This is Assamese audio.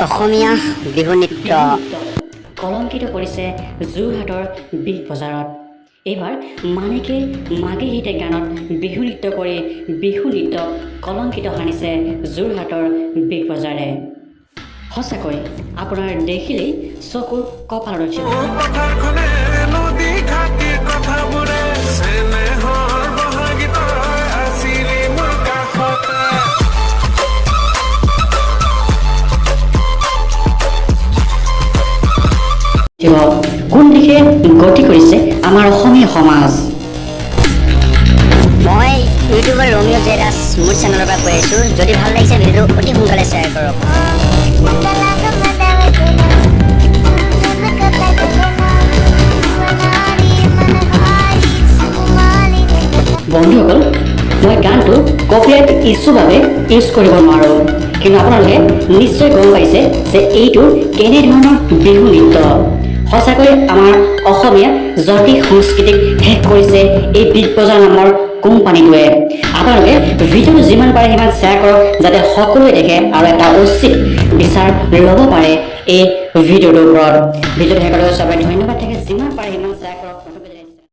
অসমীয়া বিহু নৃত্য কলংকিত কৰিছে যোৰহাটৰ বিগ বজাৰত। এইবাৰ মাণিকে মাগেহিতে গানত বিহু নৃত্য কৰি বিহু নৃত্যক কলংকিত সানিছে যোৰহাটৰ বিগ বজাৰে। সঁচাকৈ আপোনাৰ দেখিলেই চকুৰ কপালত উঠিব। পথাৰখনে নদী ঘাটিৰ কথাবোৰে চেনেহৰ বহাগী, তই আছিলি মোৰ কাষতে। কোন দিশে গতি কৰিছে আমাৰ অসমীয়া সমাজ? মই ইউটিউবাৰ ৰোমিঅ' জে দাস, মোৰ চেনেলৰ পৰা কৈ আছোঁ, যদি ভাল লাগিছে ভিডিঅ'টো অতি সোনকালে শ্বেয়াৰ কৰক। বন্ধুসকল, মই গানটো কপিৰাইট ইছ্যু বাবে ইউজ কৰিব নোৱাৰোঁ, কিন্তু আপোনালোকে নিশ্চয় গম পাইছে যে এইটো কেনেধৰণৰ বিহু নৃত্য। সঁচাকৈ আমাৰ অসমীয়া জাতি সংস্কৃতিক শেষ কৰিছে এই বিগ বজাৰ নামৰ কোম্পানীটোৱে। আপোনালোকে ভিডিঅ'টো যিমান পাৰে সিমান শ্বেয়াৰ কৰক, যাতে সকলোৱে দেখে আৰু এটা উচিত বিচাৰ ল'ব পাৰে এই ভিডিঅ'টোৰ ওপৰত। ভিডিঅ'টো শেষলৈ চবে ধন্যবাদ থাকে, যিমান পাৰে সিমান।